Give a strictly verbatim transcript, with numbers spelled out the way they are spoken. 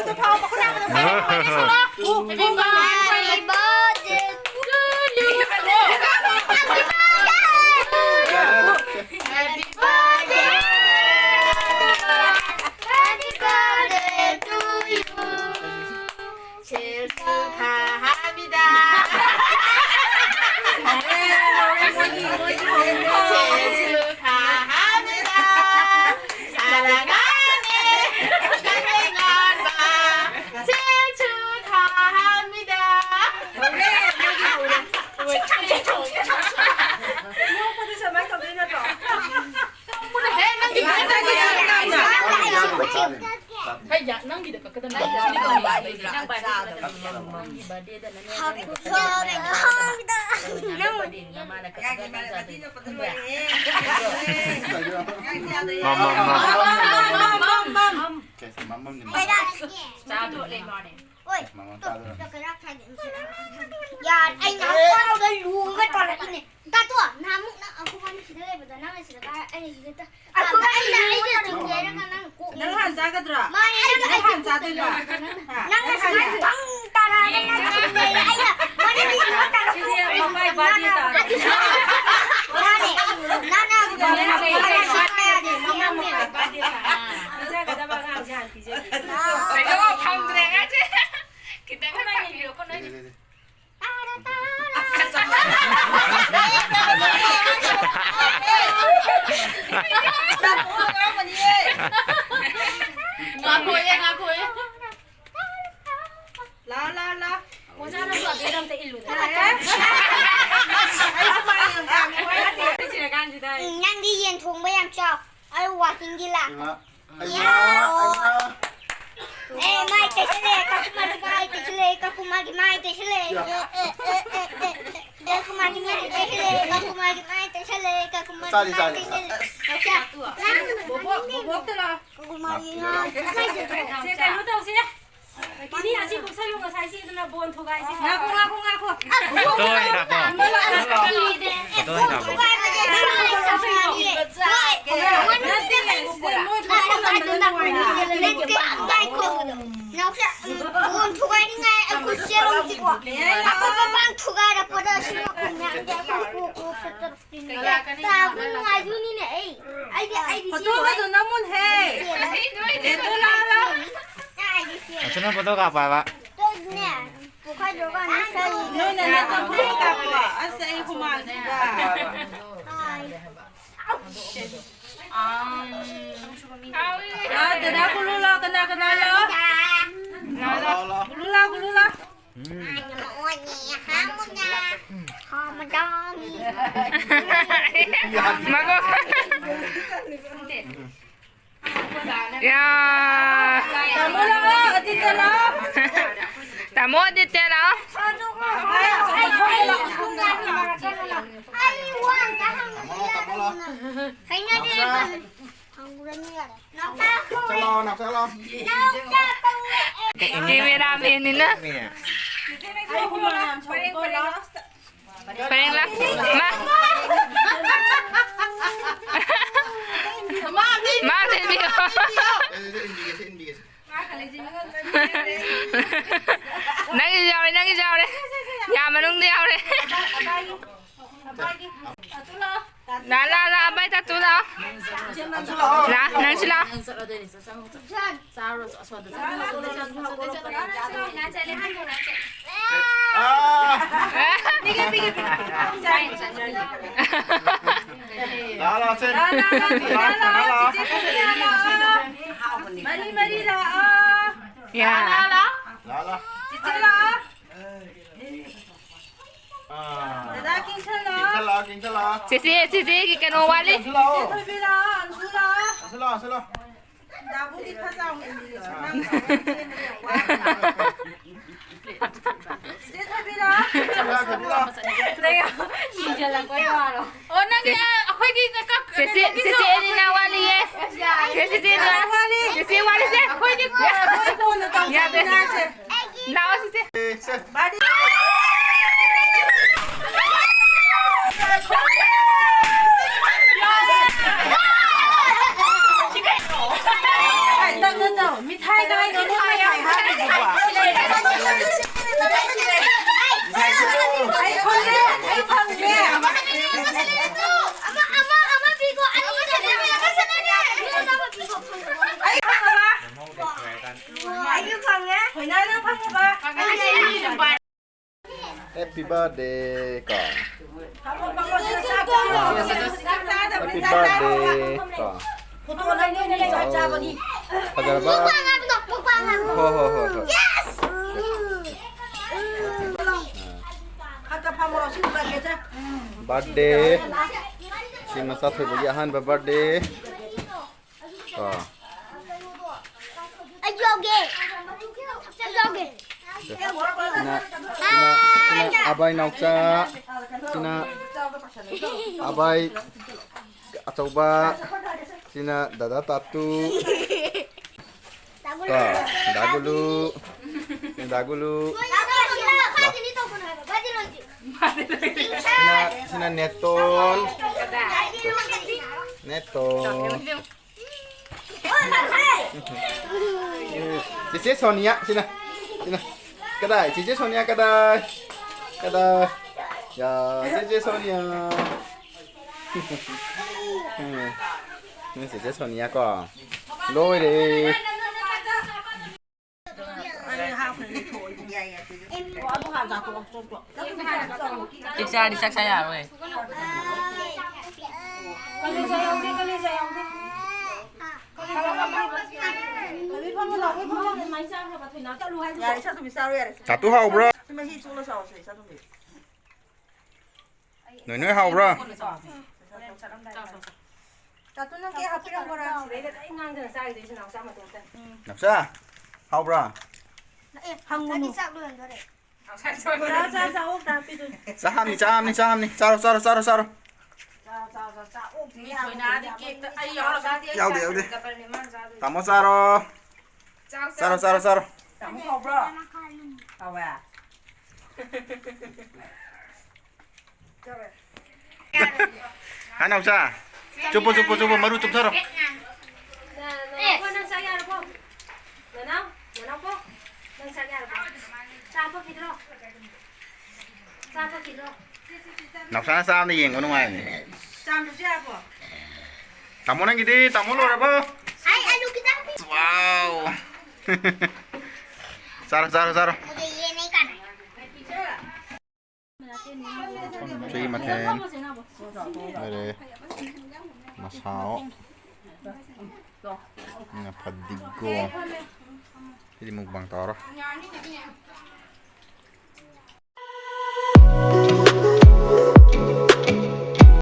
Happy birthday to you. Happy birthday. Happy birthday to you. 생일 축하합니다. 생일 축하합니다. 사랑하는 강행언마 생일 축하합니다. 칭찬, 칭찬, 칭찬, 칭찬. 이거 보고 정말 감동이었다. ꯅꯪꯒꯤ ꯕꯥꯔꯗꯦꯗ ꯀꯛꯀꯗꯕꯅꯤ꯫ ꯅꯪꯒꯤ ꯕꯥꯔꯗꯦꯗ ꯅꯪ ꯕꯥꯔꯗꯦꯅꯤꯅ ꯃꯥꯅ ꯀꯛꯀꯗꯕꯅꯤ꯫ ꯃꯝ, ꯃꯝ, ꯃꯝ꯫ ꯀꯩꯁꯦ ꯃꯝ, ꯃꯝꯅꯤ, ꯃꯝ꯫ ꯆꯥꯗꯣꯏꯅꯦ꯫ ꯃꯃꯥ ꯇꯥꯗ꯭ꯔꯣ? ꯌꯥꯔꯦ, ꯑꯩ ꯉꯥꯏꯍꯥꯛ ꯋꯥꯔꯧꯗ ꯂꯨꯒ ꯇꯧꯔꯛꯏꯅꯦ꯫ ꯇꯥꯇꯣ, ꯅꯍꯥꯟꯃꯨꯛ ꯅꯪ ꯑꯩꯈꯣꯏꯕꯥꯅꯤ ꯁꯤꯗ ꯂꯩꯕꯗ ꯅꯪꯅ ꯁꯤꯗ ꯀꯥꯔ, ꯑꯩꯅ ꯁꯤꯗ ꯇꯥ-, ꯑꯩꯈꯣꯏꯕꯥꯅꯤ ꯑꯩꯅ ꯅꯪꯉꯣꯟꯗ ꯂꯨꯒꯦ ꯍꯥꯏꯔꯒ ꯅꯪꯅ ꯀꯣꯛ ꯅꯪ ꯍꯥꯟꯅ ꯆꯥꯒꯗ꯭ꯔꯣ? ꯃꯥꯅꯦ, ꯅꯪ ꯅꯪ ꯍꯥꯟꯅ ꯆꯥꯗꯣꯏꯕ? ꯍꯥ? ꯅꯪꯅ ꯅꯪ ꯁꯨꯃꯥꯏꯅ ꯍꯥꯟꯅ? ꯇꯪ ꯇꯥꯔꯛꯑꯒ ꯅꯪ ꯁꯨꯝ ꯂꯩꯔꯦ꯫ ꯑꯩꯅ ꯃꯅꯤꯡꯒꯤ ꯅꯣꯠ ꯇꯥꯔꯛꯄ ꯁꯤꯗꯤ ꯃꯃꯥꯏ ꯕꯥꯔꯗꯦ ꯇꯥꯔꯦ꯫ ꯃꯥꯅꯦ, ꯅꯪꯅ ꯃꯃꯥꯏ ꯕꯥꯔꯗꯦ ꯇꯥꯔꯦ꯫ ꯃꯃꯥꯏ ꯕꯥꯔꯗꯦ ꯇꯥꯔꯦ꯫ ꯄꯤꯖꯒꯦ꯫ ꯀꯩꯅꯣ ꯐꯪꯗ꯭ꯔꯦ ꯉꯁꯤ꯫ ꯈꯤꯇꯪ ꯈꯛ ꯐꯪꯉꯦ꯫ ꯂꯩ, ꯂꯩ, ꯂꯩ꯫ ꯉꯥꯈꯣꯌꯦ, ꯉꯥꯈꯣꯌꯦ꯫ ꯂꯥꯎ, ꯂꯥꯎ, ꯂꯥꯎ꯫ ꯑꯣꯖꯥꯅꯁꯨ ꯑꯕꯦꯗ ꯑꯝꯇ ꯏꯜꯂꯨꯗꯅ꯫ ꯎꯝ, ꯅꯪꯗꯤ ꯌꯦꯟ ꯊꯣꯡꯕ ꯌꯥꯝ ꯆꯥꯎ꯫ ꯑꯩ ꯋꯥꯀꯤꯡꯒꯤ ꯂꯥꯛꯄ꯫ ꯏꯃꯥ, ꯏꯃꯥ, ꯏꯃꯥ꯫ ꯑꯦ, ꯃꯥꯏ ꯇꯩꯁꯜꯂꯦ, ꯀꯀꯨꯃꯥꯒꯤ ꯃꯥꯏ ꯇꯩꯁꯜꯂꯦ, ꯀꯀꯨꯃꯥꯒꯤ ꯃꯥꯏ ꯇꯩꯁꯜꯂꯦ꯫ ꯀꯀꯨꯃꯥꯒꯤ ꯃꯥꯏ ꯇꯩꯁꯜꯂꯦ, ꯀꯀꯨꯃꯥꯒꯤ ꯃꯥꯏ ꯇꯩꯁꯜꯂꯦ꯫ ꯆꯥꯔꯤ, ꯆꯥꯔꯤ꯫ ꯕꯣꯕꯣꯛ, ꯕꯣꯕꯣꯛꯇ ꯂꯥꯛꯑꯣ꯫ ꯀꯀꯨꯃꯥꯒꯤ ꯃꯥꯏ ꯁꯦ, ꯀꯩꯅꯣ ꯇꯧꯁꯦ꯫ ꯀꯤꯅꯤ ꯑꯁꯤ ꯀꯨꯞꯁꯜꯂꯨ, ꯉꯁꯥꯏ ꯁꯤ ꯑꯗꯨꯅ ꯕꯣꯟ ꯊꯨꯒꯥꯏꯁꯦ꯫ ꯉꯥꯏꯈꯣ, ꯉꯥꯏꯈꯣ, ꯉꯥꯏꯈꯣ꯫ ꯐꯣꯇꯣ ꯍꯦꯛ ꯀꯥꯞꯄꯣ꯫ ꯐꯣꯇꯣ ꯍꯦꯛ ꯀꯥꯞꯄꯣ꯫ ꯅꯠꯇꯦ, ꯁꯤꯗ ꯃꯣꯏ ꯐꯣꯇꯣ ꯅꯝꯕꯗ ꯅꯨꯡꯉꯥꯏꯅꯤ꯫ ꯕꯣꯟ ꯊꯨꯒꯥꯏꯅꯤꯡꯉꯥꯏ ꯑꯩꯈꯣꯏ ꯆꯦꯔꯣꯡꯁꯤꯀꯣ꯫ ꯑꯩꯈꯣꯏ ꯃꯃꯥꯡ ꯊꯨꯒꯥꯏꯔꯛꯄꯗ ꯁꯤ ꯃꯈꯣꯡ ꯃꯌꯥꯝꯁꯦ ꯑꯩꯈꯣꯏ ꯀꯣꯛ ꯀꯣꯛ ꯆꯠꯇꯅ ꯆꯥꯕ ꯅꯨꯡꯉꯥꯏꯗꯣꯏꯅꯤꯅꯦ ꯑꯩ꯫ ꯑꯩꯗꯤ, ꯑꯩꯗꯤ ꯁꯤ ꯐꯣꯇꯣꯒꯗꯣ ꯅꯝꯃꯨꯅꯍꯦ꯫ ꯆꯦꯜꯂꯦ꯫ ꯂꯦꯇꯣ ꯂꯥꯛꯑꯣ ꯂꯥꯎ꯫ ꯑꯩꯗꯤ ꯆꯦꯜꯂꯦ꯫ ꯑꯁꯤꯅ ꯐꯣꯇꯣ ꯀꯥꯞꯄ ꯍꯥꯏꯕ꯫ ꯇꯣꯏꯅꯦ꯫ ꯄꯣꯛꯈꯥꯏꯗꯣꯛꯑꯒ ꯅꯁꯥꯒꯤ ꯅꯣꯏꯅ ꯅꯠꯇꯣ ꯐꯣꯇꯣ ꯀꯥꯞꯄꯣ꯫ ꯑꯁ ꯑꯩ ꯍꯨꯃꯥꯡꯁꯤꯒ꯫ ꯍꯥꯏ꯫ ꯑꯥ, ꯗꯗꯥ ꯀꯨꯂꯨ ꯂꯥꯎ, ꯀꯅꯥ ꯀꯅꯥ ꯂꯥꯎ? ꯂꯥꯎ, ꯂꯥꯎ, ꯂꯥꯎ꯫ ꯀꯨꯂꯨ ꯂꯥꯎ, ꯀꯨꯂꯨ ꯂꯥꯎ꯫ ꯃꯉꯣꯟ ꯌꯥ꯫ ꯇꯥꯃꯣ ꯂꯥꯛꯑꯣ, ꯑꯗꯤꯇ ꯂꯥꯛꯑꯣ꯫ ꯇꯥꯃꯣ ꯑꯗꯤꯇ ꯂꯥꯛꯑꯣ꯫ ꯍꯩꯅꯗꯦ꯫ ꯆꯠꯂꯣ, ꯅꯪ ꯆꯠꯂꯣ꯫ ꯀꯦꯃꯦꯔꯥꯃꯦꯟꯅꯤꯅ꯫ ꯄꯔꯦꯡ ꯂꯥꯛ-, ꯃꯥ꯫ ꯃꯥ ꯊꯤꯟꯕꯤꯌꯣ꯫ ꯅꯪꯒꯤꯁꯨ ꯌꯥꯎꯔꯦ, ꯅꯪꯒꯤꯁꯨ ꯌꯥꯎꯔꯦ꯫ ꯌꯥ ꯃꯅꯨꯡꯗ ꯌꯥꯎꯔꯦ꯫ ꯂꯥ, ꯂꯥ, ꯂꯥ, ꯑꯕꯥꯏ ꯇꯥꯇꯨ ꯂꯥ꯫ ꯂꯥ, ꯅꯪꯁꯨ ꯂꯥ꯫ ꯑꯥ꯫ ꯂꯥ, ꯂꯥ, ꯁꯦ꯫ ꯂꯥ, ꯂꯥ, ꯂꯥ, ꯂꯥ, ꯂꯥ꯫ ꯆꯤꯆꯦ ꯁꯣꯅꯤꯌꯥ ꯂꯥꯛꯑꯣ꯫ ꯃꯔꯤ, ꯃꯔꯤ ꯂꯥꯛꯑꯣ꯫ ꯌꯥ꯫ ꯂꯥ, ꯂꯥ꯫ ꯂꯥ, ꯂꯥ꯫ ꯆꯤꯆꯦ ꯂꯥꯛꯑꯣ꯫ ꯑꯥ꯫ ꯗꯗꯥ ꯀꯤꯡꯁꯜꯂꯣ꯫ ꯀꯤꯡꯁꯜꯂꯣ, ꯀꯤꯡꯁꯜꯂꯣ꯫ ꯆꯦꯆꯦ, ꯆꯦꯆꯦꯒꯤ ꯀꯩꯅꯣ ꯋꯥꯠꯂꯤ꯫ ꯑꯟꯁꯨ ꯂꯥꯛꯑꯣ꯫ ꯆꯦ ꯊꯣꯏꯕꯤ ꯂꯥꯛꯑꯣ, ꯑꯟꯁꯨ ꯂꯥꯛꯑꯣ꯫ ꯑꯟꯁꯨ ꯂꯥꯛꯑꯣ, ꯑꯟꯁꯨ ꯂꯥꯛꯑꯣ꯫ ꯗꯥꯕꯨꯗꯤ ꯈꯔ ꯆꯥꯎꯅ ꯏꯟꯕꯤꯔꯁꯤ꯫ ꯑꯥ꯫ ꯅꯪ ꯆꯥꯎꯅ ꯆꯦꯟꯕꯗꯣ ꯋꯥꯅꯤ꯫ ꯆꯦ ꯊꯣꯏꯕꯤ ꯂꯥꯛꯑꯣ꯫ ꯆꯦ ꯊꯣꯏꯕꯤ ꯂꯥꯛꯑꯣ꯫ ꯑꯣ, ꯅꯪꯒꯤ, ꯑ, ꯑꯩꯈꯣꯏꯒꯤ ꯀꯛ-, ꯆꯦꯆꯦ, ꯀꯩꯅꯣꯒꯤꯁꯨ ꯆꯦꯆꯦ ꯑꯦꯂꯤꯅꯥ ꯋꯥꯠꯂꯤꯌꯦ꯫ ꯆꯦ, ꯆꯦꯆꯦ ꯑꯦꯂꯤꯅꯥ꯫ ꯋꯥꯠꯂꯤ꯫ ꯆꯦꯆꯦ ꯋꯥꯠꯂꯤꯁꯦ꯫ ꯑꯩꯈꯣꯏꯒꯤ ꯑꯩꯈꯣꯏ ꯀꯣꯟꯅ ꯇꯧꯁꯤ꯫ ꯌꯥꯗꯦ꯫ ꯂꯥꯛꯑꯣ, ꯆꯦꯆꯦ꯫ ꯃꯤꯊꯥꯏꯒ ꯑꯩ ꯐꯪꯉꯦ, ꯑꯩ ꯐꯪꯉꯦ꯫ ꯑꯃ, ꯑꯃ, ꯑꯃ ꯄꯤꯈꯣ, ꯑꯅꯤ ꯁꯅꯥꯅꯦ, ꯑꯃ ꯁꯅꯥꯅꯦ꯫ ꯑꯩ ꯐꯪꯉꯕ? ꯑꯩꯁꯨ ꯐꯪꯉꯦ꯫ ꯊꯣꯏꯅꯥꯅ ꯐꯪꯉꯕ? Happy birthday ꯀꯣ꯫ Happy birthday ꯀꯣ꯫ ꯐꯣꯇꯣ ꯅꯝꯗꯣꯏꯅꯦ, ꯆꯥꯛ ꯆꯥꯕꯒꯤ꯫ ꯐꯖꯔꯕ? ꯃꯨꯛꯕꯥꯡ ꯍꯥꯏꯕꯗꯣ, ꯃꯨꯛꯕꯥꯡ ꯍꯥꯏꯕꯗꯣ꯫ ꯍꯣꯏ, ꯍꯣꯏ, ꯍꯣꯏ, ꯍꯣꯏ꯫ Yes! ꯈꯔ ꯈꯔ ꯐꯝꯃꯣ, ꯁꯤ ꯎꯔꯛꯀꯦꯁꯦ꯫ Birthday꯫ ꯁꯤ ꯃꯆꯥ ꯊꯣꯏꯕꯒꯤ ꯑꯍꯥꯟꯕ birthday꯫ ꯀꯣ꯫ ꯑꯩ ꯌꯥꯎꯒꯦ꯫ ꯑꯩ ꯌꯥꯎꯒꯦ꯫ ꯁꯤꯅ, ꯁꯤꯅ, ꯁꯤꯅ ꯑꯕꯥꯏ ꯅꯥꯎꯆꯥ, ꯁꯤꯅ ꯑꯕꯥꯏ ꯑꯆꯧꯕ, ꯁꯤꯅ ꯗꯗꯥ ꯇꯥꯇꯨ, ꯀꯣ, ꯗꯥꯒꯨꯂꯨ, ꯗꯥꯒꯨꯂꯨ꯫ ꯁꯤꯅ, ꯁꯤꯅ ꯅꯦꯇꯣꯟ꯫ ꯅꯦꯇꯣꯟ꯫ ꯆꯦꯆꯦ ꯁꯣꯅꯤꯌꯥ, ꯁꯤꯅ, ꯁꯤꯅ꯫ ꯀꯗꯥꯏ? ꯆꯦꯆꯦ ꯁꯣꯅꯤꯌꯥ ꯀꯗꯥꯏ? ꯀꯗꯥꯏ? ꯌꯥ, ꯆꯦꯆꯦ ꯁꯣꯅꯤꯌꯥ꯫ ꯎꯝ꯫ ꯁꯤꯅ ꯆꯦꯆꯦ ꯁꯣꯅꯤꯌꯥ ꯀꯣ꯫ ꯂꯣꯏꯔꯦ꯫ ꯆꯦꯛ ꯆꯥꯔꯗꯤ ꯆꯥꯛ ꯆꯥ ꯌꯥꯔꯣꯏ꯫ ꯌꯥꯔꯦ, ꯏꯆꯥ ꯊꯨꯝꯕꯤ ꯆꯥꯔꯣ, ꯌꯥꯔꯦ꯫ ꯇꯥꯇꯨ ꯍꯥꯎꯕ꯭ꯔꯥ? ꯁꯤ ꯃꯍꯤ ꯆꯣꯠꯂ ꯆꯥꯎꯁꯦ, ꯏꯆꯥ ꯊꯨꯝꯕꯤ꯫ ꯅꯣꯏ ꯅꯣꯏ ꯍꯥꯎꯕ꯭ꯔꯥ? ꯇꯥꯇꯨ, ꯅꯪ ꯀꯦꯛ ꯍꯥꯞꯄꯤꯔꯝꯃꯣꯔꯥ? ꯁꯤꯗꯩꯗ ꯑꯩ ꯉꯥꯡꯗꯅ ꯆꯥꯈꯤꯗꯣꯏꯁꯦ ꯅꯥꯎꯆꯥ ꯃꯇꯣꯝꯇ꯫ ꯅꯥꯎꯆꯥ, ꯍꯥꯎꯕ꯭ꯔꯥ? ꯑꯦ, ꯍꯪꯉꯨꯅꯨ꯫ ꯆꯥꯛ ꯂꯣꯏꯔꯝꯗꯣꯔꯦ꯫ ꯆꯥ, ꯆꯥ, ꯆꯥ, ꯑꯣꯛꯇ ꯍꯥꯞꯄꯤꯗꯨꯅꯤ꯫ ꯆꯥ ꯍꯥꯞꯅꯤ, ꯆꯥ ꯍꯥꯞꯅꯤ, ꯆꯥ ꯍꯥꯞꯅꯤ꯫ ꯆꯥꯔꯣ, ꯆꯥꯔꯣ, ꯆꯥꯔꯣ, ꯆꯥꯔꯣ꯫ ꯆꯥ, ꯆꯥ, ꯆꯥ, ꯆꯥ, ꯑꯣꯛꯇꯤ ꯃꯤ ꯌꯥꯝ ꯊꯣꯏꯅꯥꯗꯤ ꯀꯦꯛꯇ ꯑꯩ ꯌꯥꯎꯔꯒ ꯌꯥꯎꯗꯦ, ꯌꯥꯎꯗꯦ꯫ ꯗꯕꯜꯅꯦ ꯃꯥꯅ ꯆꯥꯗꯣꯏꯁꯦ꯫ ꯇꯥꯃꯣ ꯆꯥꯔꯣ꯫ ꯆꯥꯎ, ꯆꯥꯔꯣ, ꯆꯥꯎ, ꯆꯥꯔꯣ, ꯆꯥꯎ꯫ ꯆꯥꯔꯣ꯫ ꯇꯥꯃꯣ ꯍꯥꯎꯕ꯭ꯔꯣ? ꯍꯥꯎꯋꯦ꯫ ꯍꯥ, ꯅꯥꯎꯆꯥ? ꯆꯨꯞꯄꯣ, ꯆꯨꯞꯄꯣ, ꯆꯨꯞꯄꯣ, ꯃꯔꯨ ꯆꯨꯞꯊꯔꯣ꯫ ꯅ-, ꯅ-, ꯅ-, ꯅꯪ ꯆꯥ ꯌꯥꯔꯕꯣ? ꯅ-, ꯅꯅꯥꯎ, ꯅꯅꯥꯎꯄꯣ, ꯅꯪ ꯆꯥꯛ ꯌꯥꯔꯕꯣ? ꯆꯥ ꯍꯥꯞꯄꯛꯈꯤꯗ꯭ꯔꯣ? ꯆꯥ ꯍꯥꯞꯄꯛꯈꯤꯗ꯭ꯔꯣ? ꯅꯥꯎꯆꯥꯅ ꯆꯥꯕꯗ ꯌꯦꯡꯕ ꯅꯨꯡꯉꯥꯏꯕꯅꯦ꯫ ꯆꯥꯝꯕꯁꯨ ꯌꯥꯔꯕꯣ? ꯇꯥꯃꯣ ꯅꯪꯒꯤꯗꯤ, ꯇꯥꯃꯣ ꯂꯣꯏꯔꯕꯣ? ꯑꯩ ꯑꯂꯨ ꯈꯤꯇꯪ ꯄꯤ꯫ ꯋꯥꯎ꯫ ꯆꯥꯔꯣ, ꯆꯥꯔꯣ, ꯆꯥꯔꯣ꯫ ꯃꯨꯗꯩ ꯌꯦꯟ ꯑꯩ ꯀꯥꯟꯅꯩ꯫ ꯁꯤꯒꯤ ꯃꯊꯦꯜ ꯂꯣꯏꯔꯦ꯫ ꯃꯁꯥꯑꯣ꯫ ꯐꯗꯤꯒꯣꯝ꯫ ꯁꯤꯗꯤ ꯃꯨꯛꯕꯥꯡ ꯇꯧꯔꯣ꯫